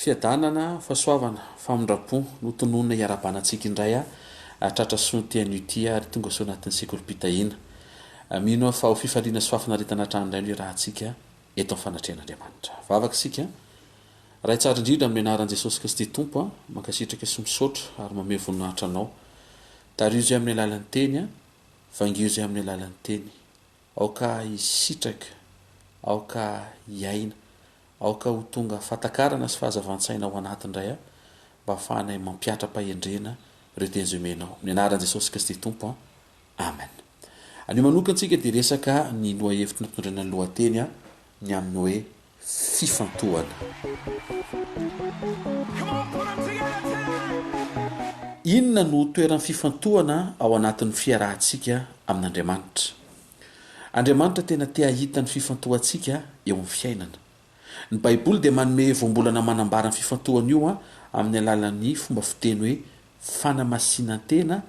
Fiadanana, fahasoavana, famindram-po no tononina hiarahabana antsika indray tratra soa ity anio ity ary tonga soa anatin'ny sekolim-pitahiana. Mino aho fa ho fifaliana sy fahafinaretana hatrany indray no iarahantsika eto amin'ny fanatrehan'Andriamanitra. Vavaka isika. Ray tsara indrindra amin'ny anaran'i Jesosy Kristy Tompo a, mankasitraka sy misaotra ary mamehy voninahitra Anao. Tariho izay amin'ny alalan'ny Teny a, vangio izay amin'ny alalan'ny Teny. Aoka hisitraka, aoka hiaina, aoka ho tonga fahatakarana sy fahazavan-tsaina ao anaty indray a, mba hahafahanay mampihatra am-pahendrena ireo teny izay omenao. Amin'ny anaran'i Jesosy Kristy Tompo a. Amen. Anio manokana isika dia resaka ny lohahevitra nampitondraina ny lohateny a, ny amin'ny hoe fifantohana. Inona no toeran'ny fifantohana ao anatin'ny fiarahantsika amin'Andriamanitra? Andriamanitra tena te hahita ny fifantohantsika eo amin'ny fiainana. Ny Baiboly dia manome voambolana manambara ny fifantohana io amin'ny alalan'ny fomba fiteny hoe fanamasinan-tena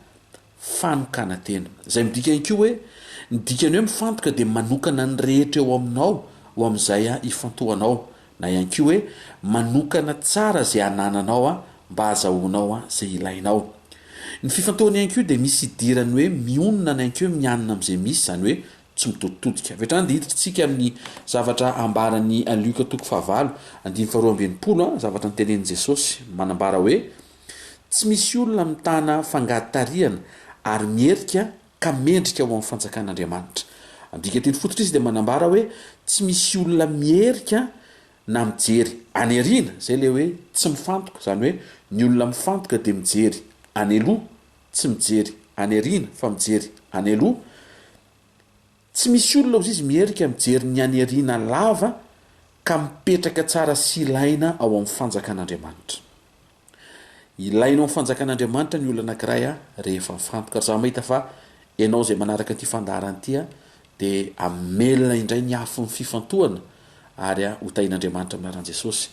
Fanokanan-tena. Izay midika ihany koa hoe, ny dikan'ny hoe mifantoka dia manokana ny rehetra eo aminao ho amin'izay ifantohanao, na ihany koa hoe manokana tsara izay anananao mba hahazahoanao izay ilainao. Ny fifantohana ihany koa dia misy idiran'ny hoe mionona na ihany koa hoe mianina amin'izay misy, izany hoe tsy mitoditodika. Avy hatrany dia hiditra isika amin'ny zavatra ambaran'i Lioka toko fahavalo, andininy faharoa amby 60, zavatra notenenin'i Jesosy, manambara hoe, Tsy misy olona mitana fangady tarihana ary mierika ka mendrika ho amin'ny fanjakan'Andriamanitra. Amin'ny dikanteny fototra izy dia manambara hoe tsy misy olona mierika na mijery any aoriana, izay ilay hoe tsy mifantoka, izany hoe ny olona mifantoka dia mijery any aloha, tsy mijery any aoriana fa mijery any aloha. Tsy misy olona hozy izy mierika mijery ny any aoriana lava ka mipetraka tsara sy ilaina ao amin'ny fanjakan'Andriamanitra. Ilaina ao amin'ny fanjakan'Andriamanitra ny olona anankiray rehefa mifantoka. Ary izaho mahita fa ianao izay manaraka ity fandaharana ity dia hamelona indray ny afon'ny fifantohana ary ho tahian'Andriamanitra amin'ny anaran'i Jesosy.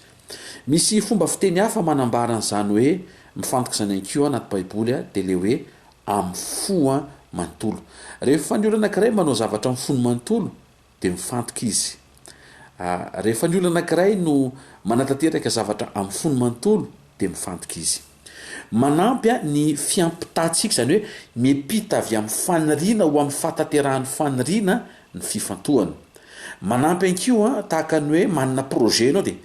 Misy fomba fiteny hafa manambara an'izany hoe mifantoka izany ihany koa anaty Baiboly dia ilay hoe amin'ny fo manontolo. Rehefa ny olona anankiray manao zavatra amin'ny fony manontolo dia mifantoka izy. Rehefa ny olona anankiray no manatanteraka zavatra amin'ny fony manontolo dia mifantoka izy. Manampy ny fiampitantsika, izany hoe miampita avy amin'ny faniriana ho amin'ny fahatanterahan'ny faniriana ny fifantohana. Manampy ihany koa tahaka ny hoe manana projet ianao dia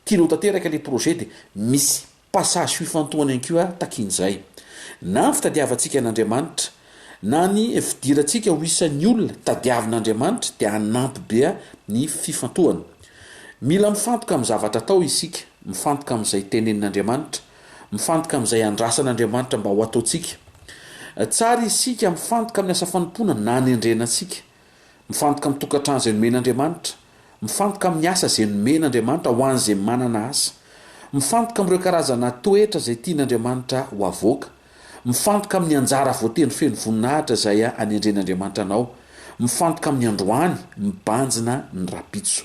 tianao ho tanteraka ilay projet dia misy Passage fifantohana ihany koa takian'izay. Na ny fitadiavantsika an'Andriamanitra, na ny fidirantsika ho isan'ny olona tadiavin'Andriamanitra dia hanampy be ny fifantohana. Mila mifantoka amin'ny zavatra atao isika, mifantoka amin'izay tenenin'Andriamanitra, mifantoka amin'izay andrasan'Andriamanitra mba ho ataontsika. Tsara isika mifantoka amin'ny asa fanompoana nanendrena antsika. Mifantoka amin'ny tokantrano izay nomen'Andriamanitra. Mifantoka amin'ny asa izay nomen'Andriamanitra ho an'izay manana asa. Mifantoka amin'ireo karazana toetra izay tian'Andriamanitra ho avoaka. Mifantoka amin'ny anjara voatendry feno voninahitra izay anendren'Andriamanitra anao. Mifantoka amin'ny androany, mibanjina ny rahampitso.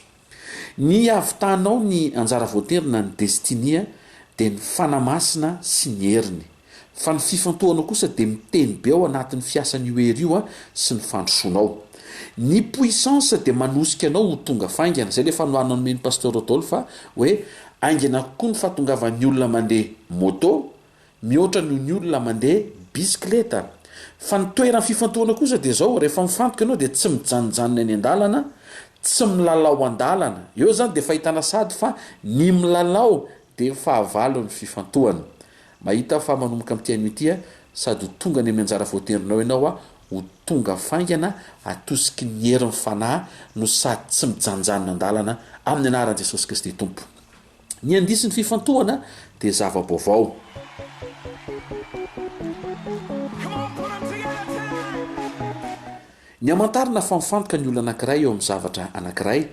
Ny havitanao ny anjara voatendry na ny destinia dia ny Fanahy Masina sy ny heriny. Fa ny fifantohanao kosa dia miteny be ao anatin'ny fiasan'io hery io sy ny fandrosoanao. Ny puissance dia manosika anao ho tonga faingana. Izay ilay fanoharana nomen'i Pasteur Rodolphe hoe haingana kokoa ny fahatongavan'ny olona mandeha moto mihoatra noho ny olona mandeha bisikileta. Fa ny toeran'ny fifantohana kosa dia izao, rehefa mifantoka ianao dia tsy mijanonjanona eny an-dalana, tsy milalao an-dalana. Eo izany dia fahitana sady fa ny milalao dia fahavalon'ny fifantohana. Mahita aho fa manomboka amin'ity anio ity sady ho tonga any amin'ny anjara voatendrinao ianao, ho tonga faingana, atosiky ny herin'ny Fanahy no sady tsy mijanonjanona an-dalana, amin'ny anaran'i Jesosy Kristy Tompo. Ny andisin'ny fifantohana dia zava-baovao. Ny hamantarana fa mifantoka ny olona anankiray eo amin'ny zavatra anankiray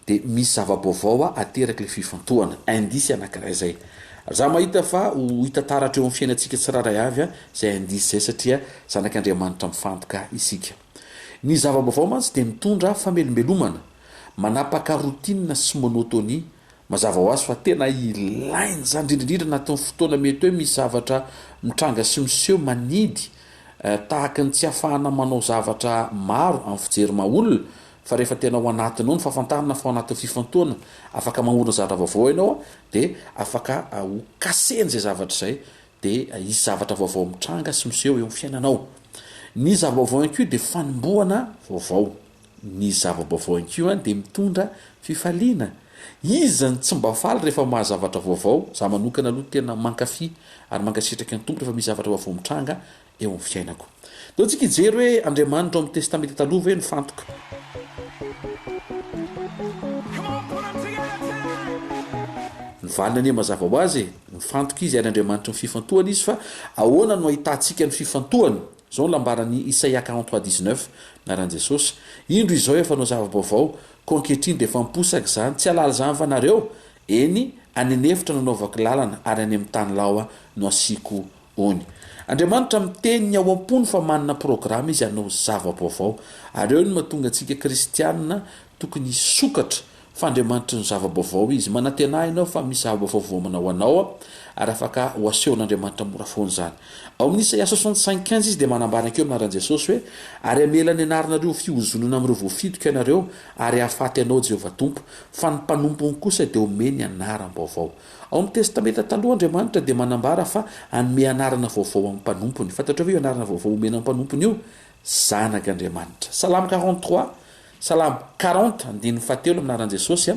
dia misy zava-baovao aterak'ilay fifantohana, indice anankiray izay. Ary za mahita fa ho hita taratra eo amin'ny fiainantsika tsirairay avy izay indice izay satria zanak'Andriamanitra mifantoka isika. Ny zava-baovao mantsy dia mitondra famelombelomana, manapaka routine sy monotonie, Mazava ho azy fa tena ilaina izany, indrindra indrindra anatin'ny fotoana mety hoe misy zavatra mitranga sy miseho manidy tahaka ny tsy ahafahana manao zavatra maro amin'ny fijery maha olona. Fa rehefa tena ao anatinao ny fahafantarana fa ao anatin'ny fifantohana afaka mamorona zavatra vaovao ianao dia afaka ho casser-ny izay zavatra izay dia hisy zavatra vaovao mitranga sy miseho eo amin'ny fiainanao. Ny zava-baovao ihany koa dia fanombohana vaovao. Ny zava-baovao ihany koa dia mitondra fifaliana. Iza no tsy mba faly rehefa mahazo zavatra vaovao? Za manokana aloha tena mankafy ary mankasitraka ny Tompo rehefa misy zavatra vaovao mitranga eo amin'ny fiainako. Ndao tsika hijery hoe Andriamanitra ao amin'ny Testamenta Taloha ve nifantoka. Ny valiny anie mazava ho azy e, mifantoka izy ary Andriamanitry ny fifantohana izy fa ahoana no ahitantsika ny fifantohany? Izao no lambaran'i Isaia 43 19, anaran'i Jesosy, Indro izao efa hanao zava-baovao, koa ankehitriny dia efa miposaka izany, tsy hahalala izany va nareo? Eny, any an'efitra no anaovako lalana, ary any amin'ny tany lao no asiako ony. Andriamanitra miteny ny ao am-pony fa manana programa Izy hanao zava-baovao. Ary eo no mahatonga antsika kristianina tokony hisokatra fa Andriamanitry ny zava-baovao Izy. Manantena ianao fa misy zava-baovao voaomana ho anao ary afaka ho asehon'Andriamanitra mora foana izany. Ao amin'ny Isaia 65 15 Izy dia manambara ankeo amin'ny anaran'i Jesosy hoe, Ary hamela ny anaranareo ho fihozonana amin'ireo voafidiko ianareo, ary hahafaty anao Jehovah Tompo, fa ny mpanompony kosa dia homeny anaram-baovao. Ao amin'ny Testamenta Taloha, Andriamanitra dia manambara fa hanome anarana vaovao amin'ny mpanompony. Fantatrao ve io anarana vaovao omena ny mpanompony io? Zanak'Andriamanitra. Salamo 43, Salamo 40, andininy fahatelo, amin'ny anaran'i Jesosy,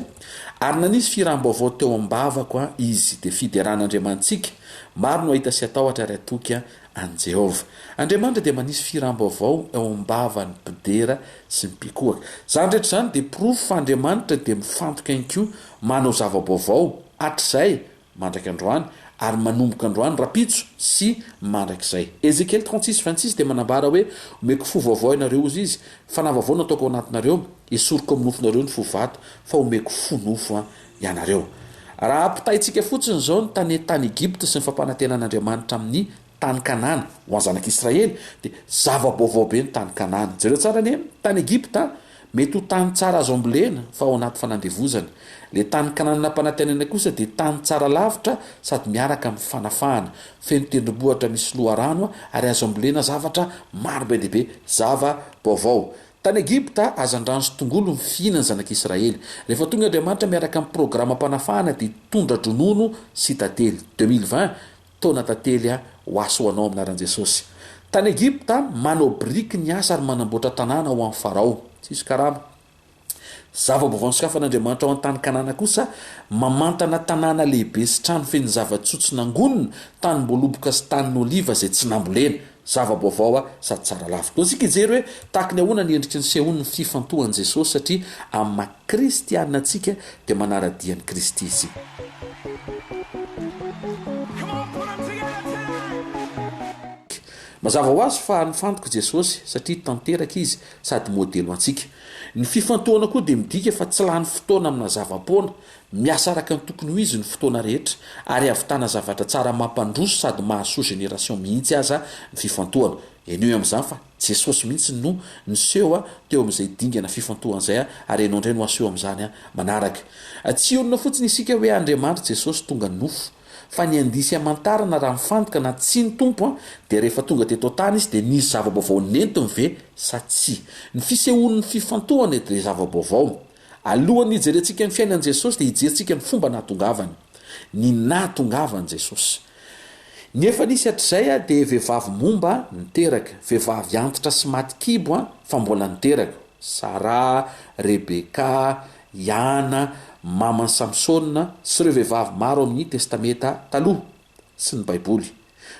Ary nanisy fihiram-baovao teo am-bavako Izy, dia fiderana Andriamanitsika. Maro no hahita sy hatahotra ary hatoky an'i Jehovah. Andriamanitra dia manisy fihiram-baovao eo am-bavan'ny mpidera sy ny mpikohaka. Izany rehetra izany dia porofo fa Andriamanitra dia mifantoka ihany koa manao zava-baovao hatrizay mandraka androany ary manomboka androany, rahampitso sy mandrakizay. Ezekiel 36, 26 dia manambara hoe, Omeko fo vaovao ianareo, hozy izy, fanahy vaovao no ataoko ao anatinareo, esoriko amin'ny nofonareo ny fo vato, fa omeko fo nofo ianareo. Raha ampitaintsika fotsiny izao ny tany tany Egypta sy ny fampanantenan'Andriamanitra amin'ny tany Kanana ho an'ny zanak'Israely dia zava-baovao be ny tany Kanana. Jereo tsara anie, tany Egypta mety ho tany tsara azo ambolena fa ao anaty fanandevozana. Ilay tany Kanana nampanantenaina kosa dia tany tsara lavitra sady miaraka amin'ny fanafahana, feno tendrombohitra misy loharano ary azo ambolena zavatra maro be dia be. Zava-baovao. Tany Egypta, hazandrano sy tongolo ny fihinan'ny zanak'Israely. Rehefa tonga Andriamanitra miaraka amin'ny programam-panafahana dia tondra-dronono sy tantely. 2020, Taona tantely ho ahy sy ho anao amin'ny anaran'i Jesosy. Tany Egypta, manao biriky ny asa ary manamboatra tanàna ho an'i Farao. Tsisy karama. Zava-baovao nosokafan'Andriamanitra ao an-tany Kanana kosa, mamantana tanàna lehibe sy trano feno zava-tsoa tsy nangonina, tanim-boaloboka sy tanin'oliva izay tsy nambolena. Zava-baovao sady tsara lavitra. Ndao isika hijery hoe tahaky ny ahoana ny endriky ny sehon'ny fifantohan'i Jesosy satria amin'ny maha kristiana antsika dia manara-dia an'i Kristy isika. Mazava ho azy fa nifantoka i Jesosy satria tanteraka izy sady modely ho antsika. Ny fifantohana koa dia midika fa tsy lany fotoana amina zava-poana Miasa araka ny tokony ho izy ny fotoana rehetra ary hahavitana zavatra tsara mampandroso sady mahasoa génération mihitsy aza ny fifantohana. Henoy amin'izany fa Jesosy mihitsy no niseho teo amin'izay dingana fifantohana izay ary ianao indray no haseho amin'izany manaraka. Tsy hionona fotsiny isika hoe Andriamanitra Jesosy tonga nofo fa ny andisy hamantarana raha mifantoka na tsia ny Tompo dia rehefa tonga teto an-tany Izy dia nisy zava-baovao nentiny ve sa tsia. Ny fisehoan'ny fifantohana dia zava-baovao. Alohan'ny hijerentsika ny fiainan'i Jesosy dia hijerintsika ny fomba nahatongavany. Ny nahatongavan'i Jesosy. Ny efa nisy hatrizay dia vehivavy momba niteraka, vehivavy antitra sy maty kibo fa mbola niteraka, Saraha, Rebeka, i Ana, maman'i Samsona, sy ireo vehivavy maro amin'ny Testamenta Taloha sy ny Baiboly.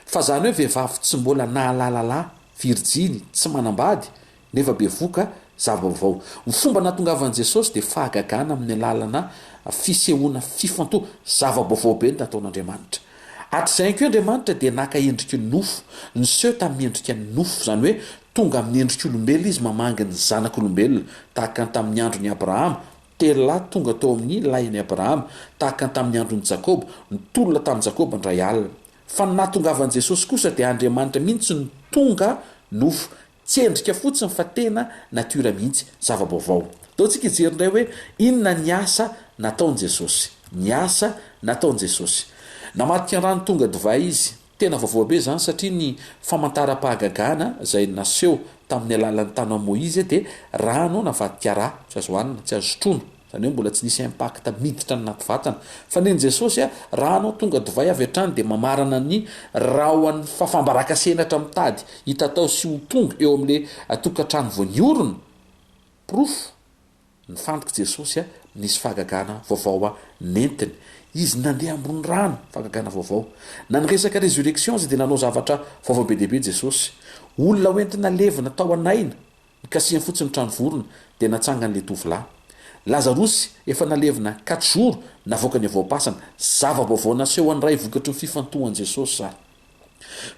Fa izany hoe vehivavy tsy mbola nahalala lahy, virjiny, tsy manambady, nefa bevoka zava-baovao. Ny fomba nahatongavan'i Jesosy dia fahagagana amin'ny alalana fisehoana fifantoha, zava-baovao be ny nataon'Andriamanitra. Hatrizay ihany koa Andriamanitra dia naka endriky ny nofo, niseho tamin'ny endrika ny nofo, izany hoe tonga amin'ny endrik'olombelona Izy mamangy ny zanak'olombelona, tahaka ny tamin'ny andron'i Abrahama, telolahy tonga tao amin'ny lahin'i Abrahama, tahaka ny tamin'ny andron'i Jakoba, nitolona tamin'i Jakoba indray alina. Fa ny nahatongavan'i Jesosy kosa dia Andriamanitra mihitsy no tonga nofo, Tsy endrika fotsiny fa tena nature mihitsy, zava-baovao. Ndao tsika hijery indray hoe inona ny asa nataon'i Jesosy. Ny asa nataon'i Jesosy. Namadika ny rano tonga divay Izy. Tena vaovao be izany satria ny famantaram-pahagagana izay naseho tamin'ny alalan'ny tanan'i Moizy dia rano navadika rà, tsy azo hanina, tsy azo sotroina. Izany hoe mbola tsy nisy impact miditra any anaty vatana. Fa nen'i Jesosy, rano tonga divay avy hatrany dia mamarana ny rahon'ny fafam-baraka senatra mitady hitatao sy ho tonga eo amin'ilay tokantrano vao niorina. Porofo. Nifantoka Jesosy a, nisy fahagagana vaovao a nentiny. Izy nandeha ambony rano, fahagagana vaovao. Na ny resaka resurrection aza dia nanao zavatra vaovao be dia be Jesosy. Olona ho entina levona tao an'aina, nikasihany fotsiny trano vorona dia natsangany le tovolahy. Lazarosy efa nalevina quatre jours navoakany avy ao am-pasana. Zava-baovao naseho an'ny Ray vokatry ny fifantohan'i Jesosy izany.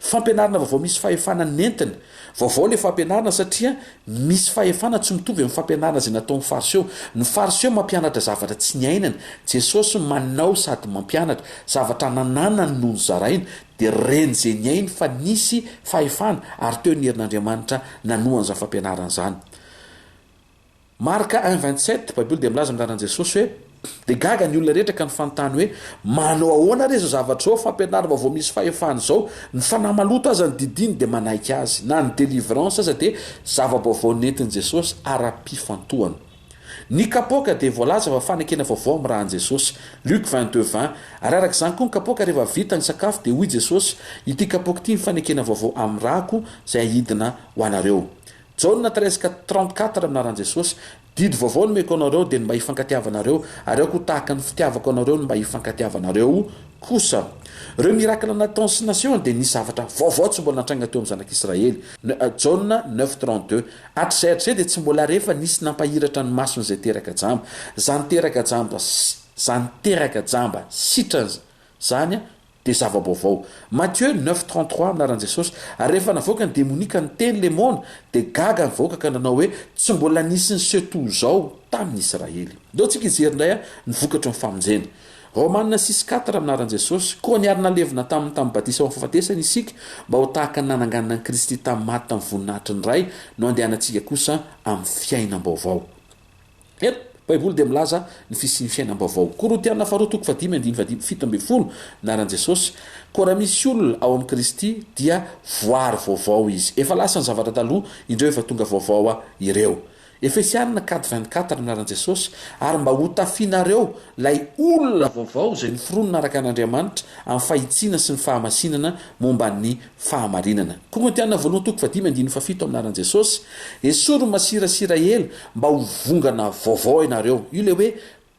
Fampianarana vaovao misy fahefana nentiny. Vaovao ilay fampianarana satria misy fahefana tsy mitovy amin'ny fampianarana izay nataon'ny Fariseo. Ny Fariseo mampianatra zavatra tsy niainany. Jesosy manao sady mampianatra. Zavatra nananany no nozarainy. Dia reny izay niainy fa nisy fahefana ary teo ny herin'Andriamanitra nanohana izany fampianarana izany. Marka un 27, Baiboly dia milaza amin'ny anaran'i Jesosy hoe, Dia gaga ny olona rehetra ka nifanontany hoe, Manao ahoana re izao zavatra izao, fampianarana vaovao misy fahefana izao? Ny fanahy maloto aza ny didiny dia manaiky azy, na ny délivrance aza dia zava-baovao nentin'i Jesosy ara-pifantohana. Ny kapoaka dia voalaza fa fanekena vaovao amin'ny ràn'i Jesosy. Luc 22 20, Ary araka izany koa ny kapoaka rehefa vita ny sakafo dia hoy Jesosy, Ity kapoaka ity ny fanekena vaovao amin'ny ràko izay ahidina ho anareo. Jaona 13 ka 34 Amin'ny anaran'i Jesosy, didy vaovao nomeko anareo dia ny mba hifankatiavanareo, ary aoka ho tahaka ny fitiavako anareo ny mba hifankatiavanareo kosa. Ireo mirakla nataony sy nasehony dia nisy zavatra vaovao tsy mbola natranga teo amin'ny zanak'Israely. Jaona 9 32 Hatrizay hatrizay dia tsy mbola re fa nisy nampahiratra ny mason'izay teraka jamba. Izany teraka jamba izany teraka jamba sitrana izany dia zava-baovao. Matthieu neuf 33, Amin'ny anaran'i Jesosy. Ary rehefa navoaka ny demonia ka niteny ilay moana, dia gaga ny vahoaka ka nanao hoe, Tsy mbola nisy niseho toy izao tamin'ny Israely. Ndao tsika hijery indray ny vokatry ny famonjena. Romana six quatre, Amin'ny anaran'i Jesosy, koa niara-nalevina taminy tamin'ny batisa ho amin'ny fahafatesana isika, mba ho tahaka ny nananganana an'i Kristy tamin'ny maty tamin'ny voninahitry ny Ray, no handehanantsika kosa amin'ny fiainam-baovao. Eto, Baiboly dia milaza ny fisian'ny fiainam-baovao. Korintiana faharoa toko fahadimy andininy fahadimy 17, Anaran'i Jesosy. Koa raha misy olona ao amin'i Kristy dia voary vaovao izy. Efa lasa ny zavatra taloha, indreo efa tonga vaovao ireo. Efesianina quatre 24, Anaran'i Jesosy, ary mba hotafianareo ilay olona vaovao izay noforonina araka an'Andriamanitra amin'ny fahitsiana sy ny fahamasinana momba ny fahamarinana. Korintiana voalohany toko fahadimy andininy fahafito amin'ny anaran'i Jesosy, Esory ny masirasira ela mba ho vongana vaovao ianareo. Io ilay hoe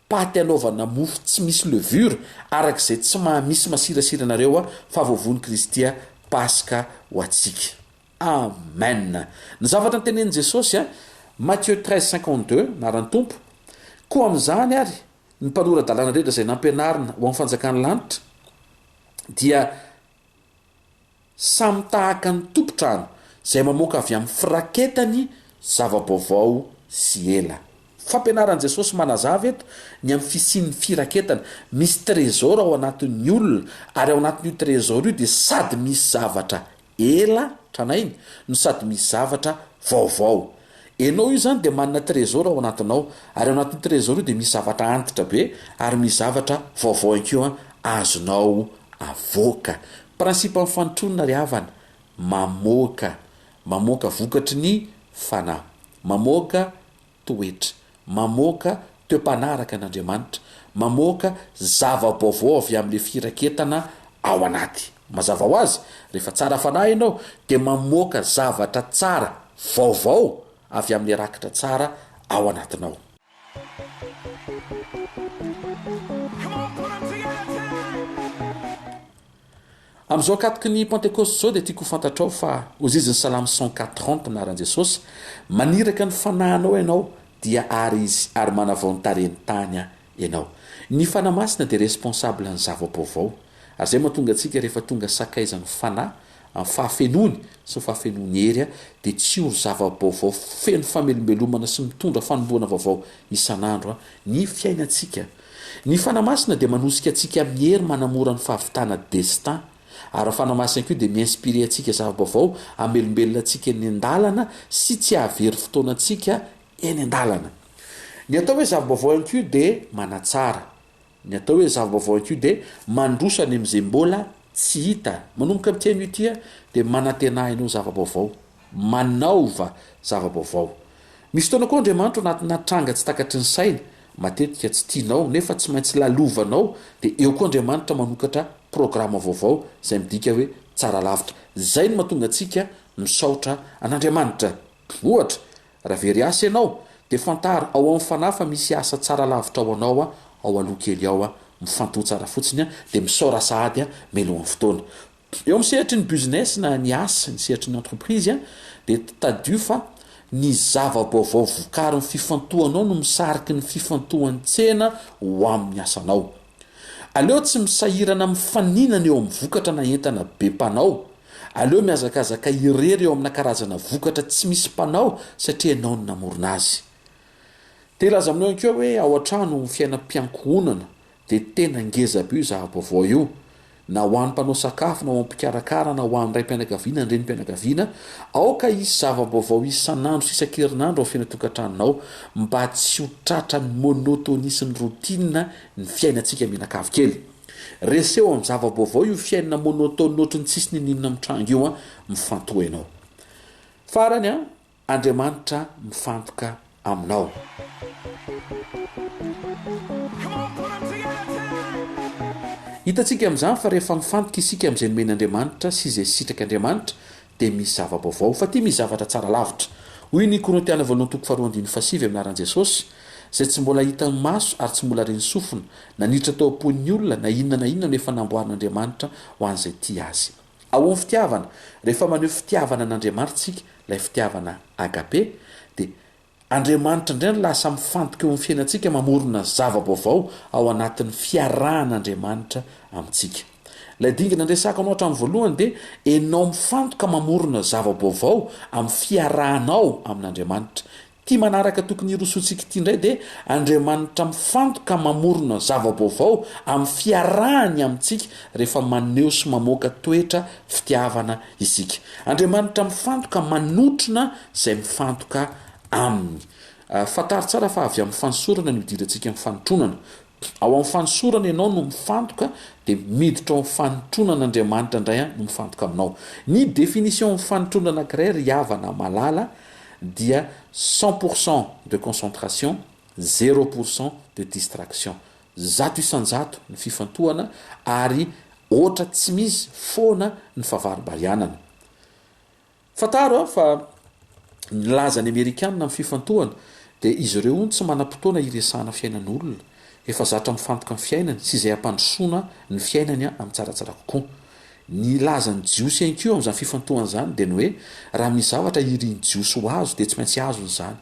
paty anaovana mofo tsy misy levure, araka izay tsy maha misy masirasira anareo fa voavono Kristy Paska ho antsika. Amen! Ny zavatra notenenin'i Jesosy, Matthieu 13 52, anaran'ny Tompo, Koa amin'izany ary ny mpanora-dalàna rehetra izay nampianarina ho amin'ny fanjakan'ny lanitra dia Samy tahaka ny tompon-trano izay mamoaka avy amin'ny firaketany zava-baovao sy ela. Fampianaran'i Jesosy manazava eto ny amin'ny fisian'ny firaketana. Misy trésor ao anatin'ny olona ary ao anatin'io trésor io dia sady misy zavatra ela, tranainy, no sady misy zavatra vaovao. Enao io zany dia manana trésor ao anatinao, ary ao anatin'io trésor io dia misy zavatra antitra be ary misy zavatra vaovao ihany koa azonao avoaka. Principe amin'ny fanotronana ry havana, mamoaka, mamoaka vokatry ny fanahy, mamoaka toetra, mamoaka toe-panahy araka an'Andriamanitra, mamoaka zava-baovao avy amin'ilay firaketana ao anaty. Mazava ho azy, rehefa tsara fanahy ianao dia mamoaka zavatra tsara vaovao avy amin'ilay rakitra tsara ao anatinao. Amin'izao ankatoky ny Pantekôsty izao dia tiako ho fantatrao fa hozizin'ny Salamo 140 anaran'i Jesosy, Maniraka ny Fanahinao Ianao dia ary Izy ary manavao ny tarehin'ny tany Ianao. Ny Fanahy Masina dia responsable ny zava-baovao. Ary izay mahatonga antsika rehefa tonga sakaizan'ny Fanahy amin'ny fahafenoany sy ny fahafenoan'ny hery dia tsy ho zava-baovao feno famelombelomana sy mitondra fanombohana vaovao isan'andro ny fiainantsika. Ny Fanahy Masina dia manosika antsika amin'ny hery manamora ny fahavitana destin. Ary ny Fanahy Masina koa dia mi-inspirer antsika zava-baovao hamelombelona antsika eny an-dalana sy tsy hahavery fotoana antsika eny an-dalana. Ny atao hoe zava-baovao ihany koa dia manatsara. Ny atao hoe zava-baovao ihany koa dia mandroso any amin'izay mbola tsy hita. Manomboka amin'ity anio ity dia manantena ianao zava-baovao. Manaova zava-baovao. Misy fotoana koa Andriamanitra ao anatina tranga tsy takatry ny saina, matetika tsy tianao nefa tsy maintsy lalovanao dia eo koa Andriamanitra manokatra programa vaovao izay midika hoe tsara lavitra. Izay no mahatonga antsika misaotra an'Andriamanitra. Ohatra, raha very asa ianao dia fantaro ao amin'ny fanahy fa misy asa tsara lavitra ho anao ao aloha kely ao, mifantoha tsara fotsiny dia misaora sahady mialohan'ny fotoana. Eo amin'ny sehatry ny business na ny asa, ny sehatry ny entreprise dia tadidio fa ny zava-baovao vokarin'ny fifantohanao no misariky ny fifantohan'ny tsena ho amin'ny asanao. Aleo tsy misahirana mifaninana eo amin'ny vokatra na entana be mpanao. Aleo mihazakazaka irery eo amina karazana vokatra tsy misy mpanao satria ianao no namorona azy. Te hilaza aminao ihany koa hoe ao an-trano, fiainam-piankohonana, dia tena ngeza be io zava-baovao io, na ho an'ny mpanao sakafo, na ho an'ny mpikarakara, na ho an'ny raim-pianakaviana, ny renim-pianakaviana, aoka hisy zava-baovao isan'andro sy isan-kerinandro ao fiainan-tokantranonao, mba tsy ho tratran'ny monotonie sy ny routine ny fiainantsika mianakavy kely. Reseo amin'ny zava-baovao io fiainana monotone ohatry ny tsisy n'inon'inona mitranga io an, mifantoha ianao. Farany an, Andriamanitra mifantoka aminao. Hitantsika amin'izany fa rehefa mifantoka isika amin'izay nomen'Andriamanitra sy izay sitrak'Andriamanitra dia misy zava-baovao, fa ity misy zavatra tsara lavitra. Hoy ny Korintiana voalohany toko faharoa andininy fahasivy amin'ny anaran'i Jesosy, Izay tsy mbola hitan'ny maso ary tsy mbola ren'ny sofina, na niditra tao am-pon'ny olona, na inona na inona no efa namboarin'Andriamanitra ho an'izay tia Azy. Ao amin'ny fitiavana, rehefa maneho fitiavana an'Andriamanitra isika, ilay fitiavana agape, dia Andriamanitra indray no lasa mifantoka eo amin'ny fiainantsika mamorona zava-baovao ao anatin'ny fiarahan'Andriamanitra amintsika. Ilay dingana niresahako anao hatramin'ny voalohany dia ianao mifantoka mamorona zava-baovao amin'ny fiarahanao amin'Andriamanitra. Ity manaraka tokony hirosoantsika ity indray dia Andriamanitra mifantoka mamorona zava-baovao amin'ny fiarahany amintsika rehefa maneho sy mamoaka toetra fitiavana isika. Andriamanitra mifantoka manotrona izay mifantoka aminy. Fantaro tsara fa avy amin'ny fanosorana no idirantsika amin'ny fanotronana. Ao amin'ny fanosorana ianao no mifantoka dia miditra ao amin'ny fanotronana Andriamanitra indray no mifantoka aminao. Ny définition ny fanotronana anankiray ry havana malala dia 100% de concentration, 0% de distraction. 100% ny fifantohana ary oatra tsy misy foana ny favaribarianana. Fantaro fa nilaza ny Amerikana amin'ny fifantohana dia izy ireo hono tsy manam-potoana hiresahana fiainan'olona, efa zatra mifantoka amin'ny fiainany sy izay hampandrosoana ny fiainany amin'ny tsaratsara kokoa. Ny lazan'ny Jiosy ihany koa amin'izany fifantohana izany dia ny hoe raha misy zavatra irin'ny Jiosy ho azo dia tsy maintsy azony izany.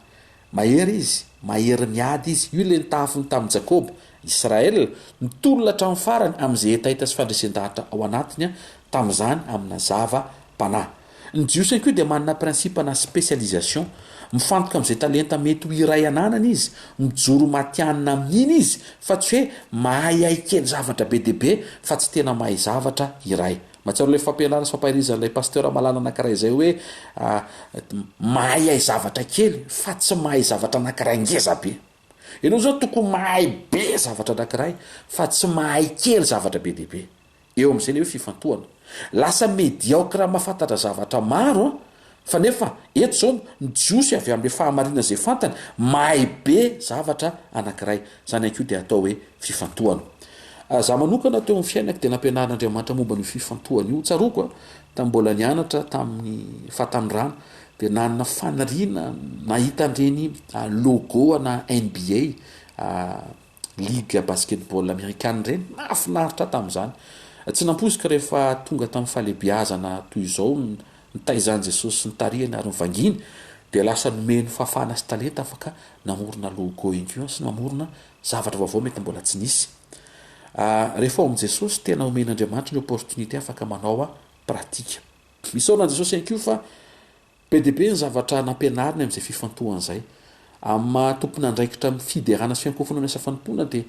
Mahery izy, mahery miady izy. Io ilay nitahafiny tamin'i Jakoba, Israel, nitolona hatramin'ny farany amin'izay hetaheta sy fandresen-dahatra ao anatiny tamin'izany amina zava-panahy. Ny Jiosy ihany koa dia manana principe na spécialisation. Mifantoka amin'izay talenta mety ho iray ananany izy, mijoro matihanina amin'iny izy fa tsy hoe mahaihay kely zavatra be dia be fa tsy tena mahay zavatra iray. Mahatsiaro ilay fampianarana sy fampaherezan'ilay pasteur malala anankiray izay hoe mahaihay zavatra kely fa tsy mahay zavatra anankiray ngeza be. Ianao izao tokony mahay be zavatra anankiray fa tsy mahay kely zavatra be dia be. Eo amin'izay ilay hoe fifantohana. Lasa mediocre mahafantatra zavatra maro an, fa nefa eto izao ny Jiosy avy amin'ilay fahamarinana izay fantany, mahay be zavatra anankiray. Izany ihany koa dia atao hoe fifantohana. Za manokana teo amin'ny fiainako dia nampianarin'Andriamanitra momba an'io fifantohana io. Tsaroako a, tamin'ny mbola nianatra tamin'ny fahatanorana dia nanana faniriana nahita an'ireny logo ana NBA, ligue basketball amerikana ireny, nahafinaritra ahy tamin'izany. Tsy nampoiziko rehefa tonga tamin'ny fahalehibeazana toy izao nitaizan'i Jesosy sy nitarihany ary nivanginy dia lasa nomeny fahafahana sy talenta afaka namorona logo ihany koa sy namorona zavatra vaovao mety mbola tsy nisy. Rehefa ao amin'i Jesosy tena omen'Andriamanitra ny opportunité afaka manao pratique. Misaona an'i Jesosy ihany koa fa Be dia be ny zavatra nampianariny amin'izay fifantohana izay. Amin'ny maha tompon'andraikitra amin'ny fiderana sy fiankohofana ny asa fanompoana dia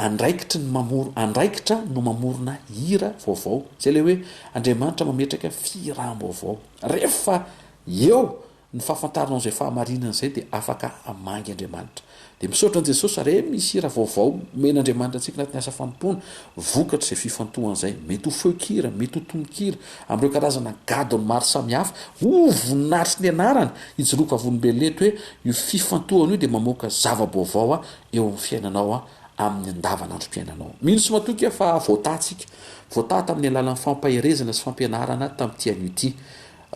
andraikitry ny mamoro andraikitra no mamorona hira vaovao. Izay ilay hoe Andriamanitra mametraka fihiraham-baovao. Rehefa eo. Ny fahafantaranao izay fahamarinana izay dia afaka hamangy Andriamanitra. Dia misaotra an'i Jesosy re misy hira vaovao omen'Andriamanitra antsika anatin'ny asa fanompoana vokatr'izay fifantohana izay. Mety ho feon-kira, mety ho tononkira, amin'ireo karazana gadona maro samihafa. Ho voninahitry ny anarany, hijoroako vavolombelona eto hoe io fifantohana io dia mamoaka zava-baovao eo amin'ny fiainanao amin'ny andavanandrom-piainanao. Mino sy matoky aho fa voataha tsika. Voataha tamin'ny alalan'ny fampaherezana sy fampianarana tamin'ity anio ity.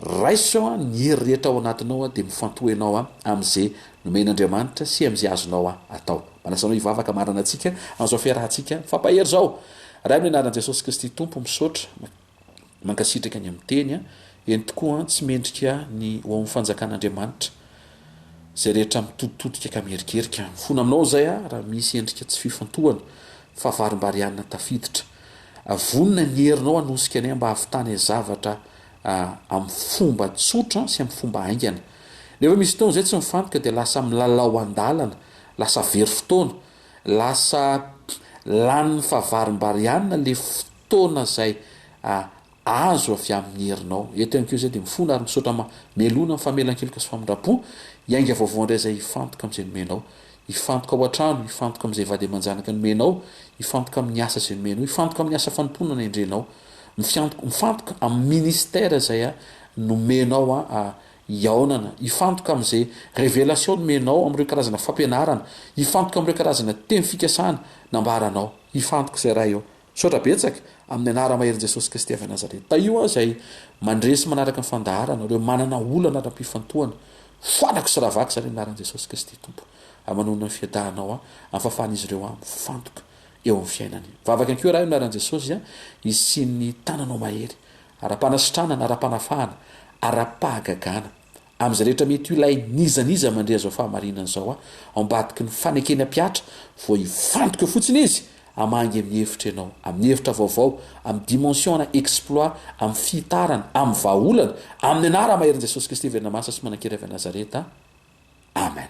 Raiso ny hery rehetra ao anatinao dia mifantoha ianao amin'izay nomen'Andriamanitra sy amin'izay azonao atao. Manasa anao hivavaka marina antsika amin'izao fiarahantsika mifampahery izao. Ray amin'ny anaran'i Jesosy Kristy Tompo misaotra, mankasitraka ny amin'ny teny. Eny tokoa tsy mendrika ny ho ao amin'ny fanjakan'Andriamanitra izay rehetra mitoditodika ka miherikerika. Mifona aminao izay raha misy endrika tsy fifantohana fa varimbarianina tafiditra. Vonona ny herinao hanosika anay mba hahavitana zavatra amin'ny fomba tsotra sy amin'ny fomba haingana. Nefa misy fotoana izay tsy mifantoka dia lasa milalao an-dalana, lasa very fotoana, lasa lanin'ny fahavarimbarianina ilay fotoana izay azo avy amin'ny herinao. Eto ihany koa izay dia mifona ary misaotra mamelona ny famelan-keloka sy famindram-po, hiainga vaovao indray izay hifantoka amin'izay nomenao. Hifantoka ao an-trano, hifantoka amin'izay vady aman-janaka nomenao, hifantoka amin'ny asa izay nomenao, hifantoka amin'ny asa fanompoana nendrenao. Mifiantoka, mifantoka amin'ny ministère izay nomenao hihaonana, hifantoka amin'izay révélation nomenao amin'ireo karazana fampianarana, hifantoka amin'ireo karazana teny fikasana nambaranao. Hifantoka izay Ray ô. Misaotra betsaka, amin'ny anara-maherin'i Jesosy Kristy avy Nazareta. Tahio aho izay mandre sy manaraka ny fandaharana, ireo manana olana ara-pifantohana. Foanako sy ravako izany amin'ny anaran'i Jesosy Kristy Tompo. Ary manonona ny fiadahanao aho, amin'ny fahafahan'izy ireo aho mifantoka eo amin'ny fiainany. Mivavaka ihany koa Ray amin'ny anaran'i Jesosy hisian'ny tananao mahery, ara-panasitranana, ara-panafahana, ara-pahagagana, amin'izay rehetra mety ho ilain'iza n'iza mandre izao fahamarinana izao ao ambadiky ny fanekeny hampihatra, vao hifantoka eo fotsiny izy, hamangy amin'ny hevitra ianao, amin'ny hevitra vaovao, amin'ny dimension ana exploit, amin'ny fihitarana, amin'ny vahaolana, amin'ny anara-maherin'i Jesosy Kristy velona masina sy manan-kery avy any Nazareta. Amen.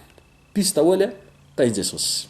Peace daholo a, tahin'i Jesosy.